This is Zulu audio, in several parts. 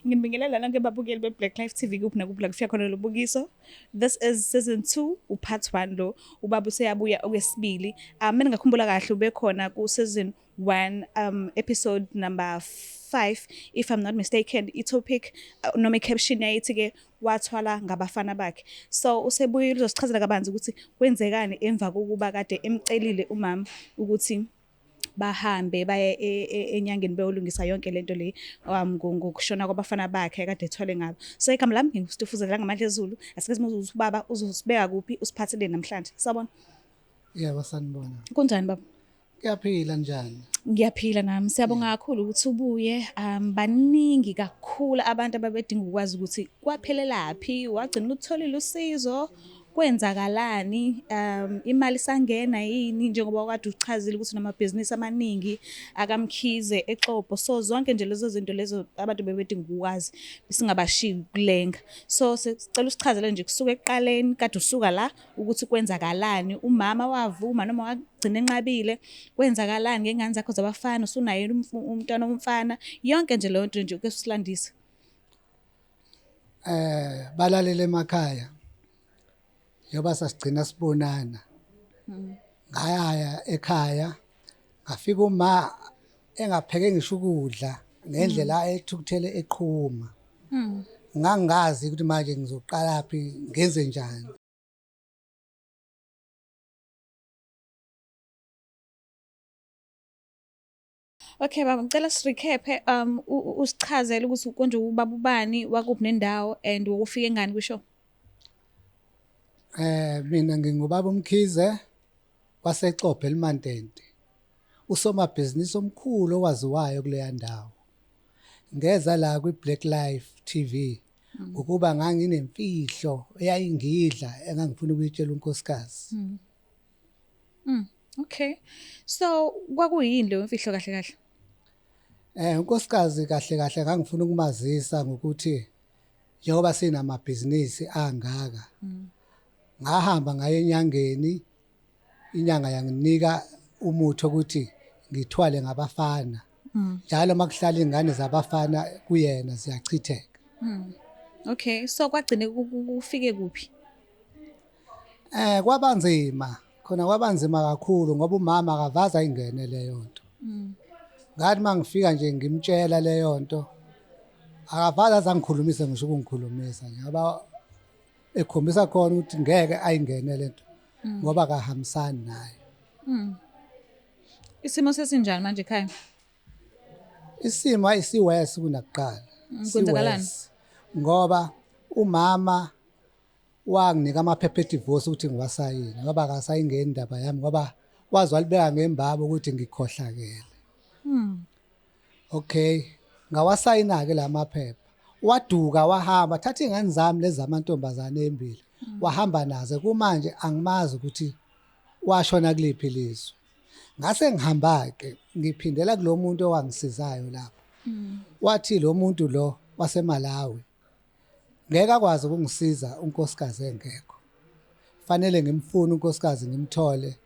Nginibingelela nonke babukeli be-Black Life TV kuphi nakuphi la kufika khona lo bukiso. This is season 2, upart 1 lo. Ubaba useyabuya okwesibili. Mina ngakhumbula kahle ubekhona ku season 1 episode number 5 if I'm not mistaken. I-topic noma i-caption yayithi ke wathwala ngabafana bakhe. So usebuyile uzosichazela kabanzi ukuthi kwenzekani emva kokuba kade emcelile umama ukuthi bahambe baye enyangeni beyolungisa yonke lento le ngokushona kwabafana bakhe kade ethwale ngabo. So igama lami nginguStufuzela ngamandla ezulu. Asike simuze ukuthi ubaba uzosibeka kuphi, usiphathele namhlanje. Sawubona. Yebo, sanibona. Kunjani baba? Kuyaphila, njani? Ngiyaphila nami. Siyabonga kakhulu ukuthi ubuye. Baningi kakhulu abantu ababedinga ukwazi ukuthi kwaphelelaphi, wagcina utholile usizo, kwenzakalani, imali isangena yini, njengoba kade uchazile ukuthi unamabhizinisi amaningi akaMkhize eXobho. So zonke nje lezo zinto lezo abantu bebedinga ukwazi, singabashiyi kulenga. So sicela usichazele nje kusuka ekuqaleni kade usuka la ukuthi kwenzakalani, umama wavuma noma wagcina enqabile, kwenzakalani ngey'ngane zakho zabafana, usunaye umntwana womfana, yonke nje leyo nto nje uke usilandise. Balalele emakhaya, njengoba sasigcina sibonana, ngaya ekhaya, ngafika uma engapheke ngisho ukudla ngendlela ethukuthele eqhuma. Ngangazi ukuthi manje ngizoqalaphi, ngenze njani. Okay baba, ngicela sirecap usichazele ukuthi konje ubaba ubani, wakuphi nendawo and wokufika engani kusho. Mina ngingubaba uMkhize waseXobho eLimantente. Usomabhizinisi omkhulu owaziwayo kuleya ndawo. Ngeza la kwi-Black Life TV ukuba nganginemfihlo eyayingidla engangifuna ukuyitshela unkosikazi. Okay. So kwakuyini leyo mfihlo kahle kahle? Unkosikazi kahle kahle ngangifuna ukumazisa ngokuthi njengoba sinamabhizinisi angaka, ngahamba ngaye enyangeni, inyanga yanginika umuthi ukuthi ngithwale ngabafana. Njalo makuhlala ingane zabafana kuyena ziyachitheka. Okay, so kwagcine kufike kuphi? Kwabanzima, khona kwabanzima kakhulu ngoba umama akavaza ingene leyo nto. Ngathi mangifika nje ngimtshela leyo nto, akavaza azangikhulumise ngisho ukungikhulumisa nje ngoba ekhombisa khona ukuthi ngeke ayingene lento ngoba akahambisani naye. Isimo sesinjani manje ekhaya? Isimo ayisiwesi kunakuqala. Kwenzakalani? Siwesi. Ngoba umama wanginika amaphepha edivorce ukuthi ngiwasayine ngoba akasayingeni indaba yami ngoba waze walibeka ngembaba ukuthi ngikhohlakele. Okay, ngawasayina-ke la maphepha. Waduka wahamba, thatha iy'ngane zami lezi zamantombazane embili, wahamba nazo. Kumanje angimazi ukuthi washona kuliphi ilizwe. Ngase ngihamba-ke ngiphindela kulo muntu owangisizayo lapho. Wathi lo muntu lo waseMalawi ngeke akwazi ukungisiza unkosikazi engekho. Fanele ngimfune unkosikazi ngimthole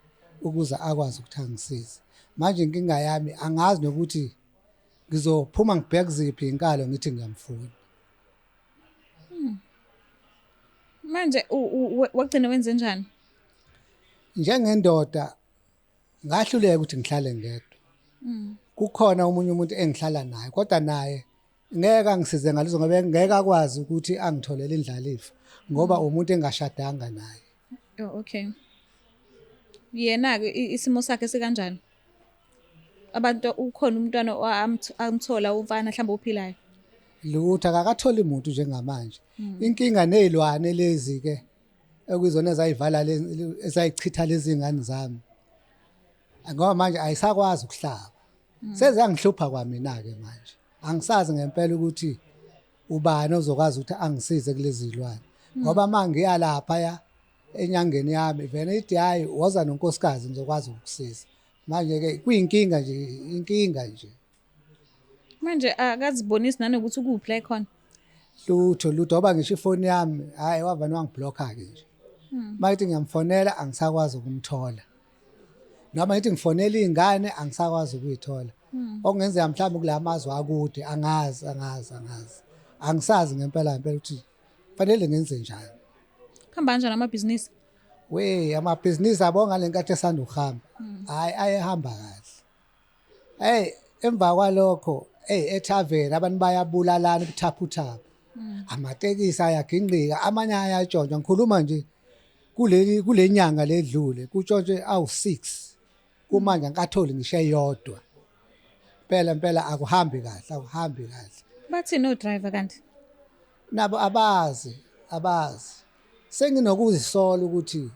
ukuze akwazi ukuthi angisize. Manje inkinga yami angazi nokuthi ngizophuma ngibheke kuziphi inkalo ngithi ngiyamfuna. Manje wagcina wenze njani? Njengendoda ngahluleka ukuthi ngihlale ngedwa. Kukhona omunye umuntu engihlala naye kodwa naye ngeke angisize ngalezo ngoba ngeke akwazi ukuthi angitholele indlalifa ngoba umuntu engashadanga naye. Oh, okay. Yena-ke isimo sakhe sikanjani? Abantu ukhona umntwana amthola umfana mhlawumbe ophilayo? Lutho, akakatholi umuntu njengamanje. Inkinga nezilwane lezi ke okuyizona ezayivala ezayichitha lezi ngane zami. Ngoba manje ayisakwazi ukuhlaba. Seziyangihlupha kwamina ke manje. Angisazi ngempela ukuthi ubani ozokwazi ukuthi angisize kulezi zilwane. Ngoba mangiya lapha ya enyangeni yami vele ithi hayi woza nonkosikazi ngizokwazi ukukusiza. Manje ke kuyinkinga nje, inkinga nje. Manje akazibonisi nanokuthi ukuphi la ekhona? Lutho, lutho, ngoba ngisho ifoni yami hayi wavane wangiblocka ke nje. Mayithi ngiyamfonela angisakwazi ukumthola. Noma ngithi ngifonela izingane angisakwazi ukuyithola. Okungenzeka mhlawumbe kula mazwe akude angazi, angazi, angazi. Angisazi ngempela ngempela ukuthi fanele ngenze njani. Kuhamba kanjani amabhizinisi? We amabhizinisi abonga lenkathi esanda ukuhamba. Hayi, ayehamba kahle. Hey, emva kwalokho, hey, ethaveni abantu bayabulalana ubuthaphuthaphu. Amatekisi ayaginqika, amanye ayatshontshwa. Ngikhuluma nje kuleli kulenyanga ledlule kutshontshwe awu6. Kumanje angikatholi ngisho eyodwa. Impela impela akuhambi kahle, akuhambi kahle. Bathini o-driver kanti? Nabo abazi, abazi. Senginokuzisola ukuthi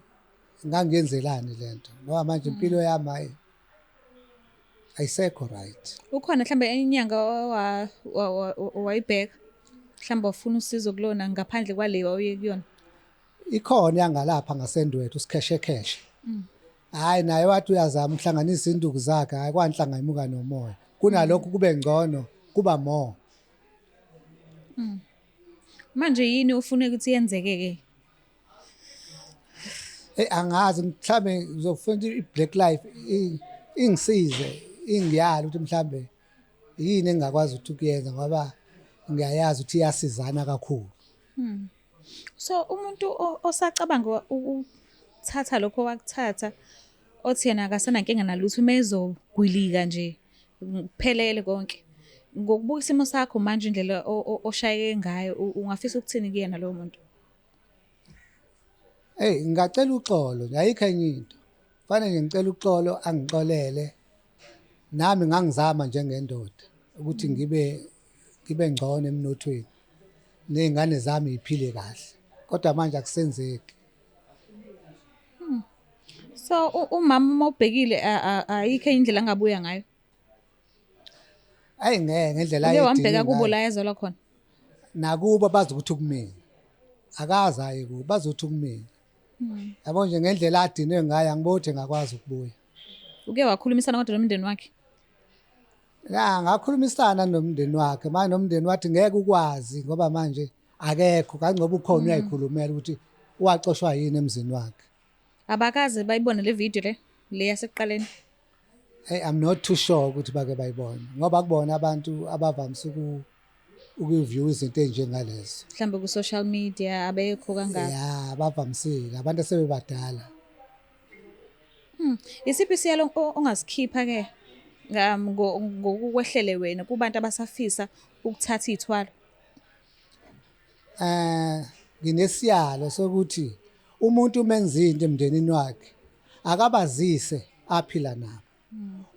ngangiyenzelani lento ngoba manje impilo yami hayi ayisekho right. Ukhona mhlambe enye inyanga owayibheka? Mhlambe wafuna usizo kulona ngaphandle kwale wawuye kuyona? Ikhona yangalapha ngaseNdwethu uSikheshekheshe. Hhayi, naye wathi uyazama ukuhlanganisa iy'nduku zakhe, hhayi kwanhlanga imuka nomoya. Kunalokhu kube ngcono, kuba more. Manje yini ufuna ukuthi yenzeke-ke? Eyi, angazi, mhlambe ngizofuna ukuthi i-Black Life ingisize, ingiyale ukuthi mhlambe yini engingakwazi ukuthi ukuyenza ngoba ngiyayazi ukuthi iyasizana kakhulu. So umuntu osacabanga ukuthatha lokho wakuthatha, othi yena akasenankinga nalutho, uma ezogwilika nje kuphelele konke. Ngokubuka isimo sakho manje, indlela oshayeke ngayo, ungafisa ukuthini kuyena lowo muntu? Eyi, ngingacela uxolo nje, ayikho enye into. Kufanele nje ngicele uxolo, angixolele. Nami ngangizama njengendoda ukuthi ngibe ngcono emnothweni, ney'ngane zami y'phile kahle, kodwa manje akusenzeki. So umama uma ubhekile ayikho enye indlela angabuya ngayo? Ayi, ngeke ngendlela Uke ayedinwe wambheka kubo ngayo. la ezalwa khona? Nakubo bazi ukuthi kumina. Akaze aye kubo, bazi ukuthi kumina. Yabo nje ngendlela adinwe ngayo angiboni ukuthi engakwazi ukubuya. Uke wakhulumisana kodwa nomndeni wakhe? Ya, ngakhulumisana nomndeni wakhe, manje nomndeni wathi ngeke ukwazi ngoba manje akekho, kangcobo ukhona uyayikhulumela ukuthi wacoshwa yini emzini wakhe. Abakaze bayibone le video le yasekuqaleni? Hey, I'm not too sure ukuthi bake bayibone ngoba kubona abantu abavamise ukuview izinto ey'njengalezo. Mhlambe ku-social media abekho kangaka. Ya, bavamisile abantu asebebadala. Isiphi isiyalo ongasikhipha ke ngokukwehlele wena kubantu abasafisa ukuthatha iy'thwalo? Nginesiyalo sokuthi umuntu umenza into emndenini wakhe akabazise aphila nabo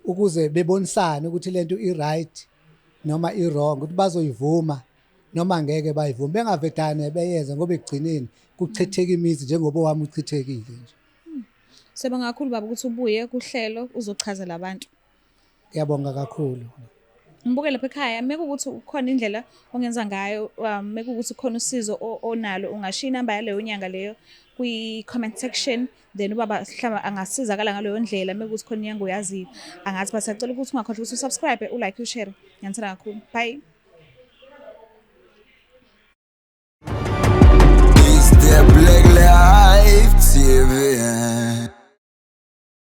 ukuze bebonisane ukuthi lento i-right noma i-wrong, ukuthi bazoyivuma noma ngeke bayivume, bengavedane beyenze ngoba ekugcineni kuchitheka imizi njengoba owami uchithekile nje. Siyabonga kakhulu baba ukuthi ubuye kuhlelo uzochazela abantu. Ngiyabonga kakhulu. Ngibuke lapha ekhaya, mekuwukuthi ukhona indlela ongenza ngayo, mekuwukuthi ukhona usizo onalo, ungashiya inamba yaleyo nyanga leyo kwi-comment section, then ubaba mhlawumbe angasizakala ngaleyo ndlela. Mekuwukuthi khona inyanga oyaziyo angathi, but siyacela ukuthi ungakhohlwa ukuthi usubscribe, ulike, ushare. Ngiyanithanda kakhulu, bye. It's the Black Life TV.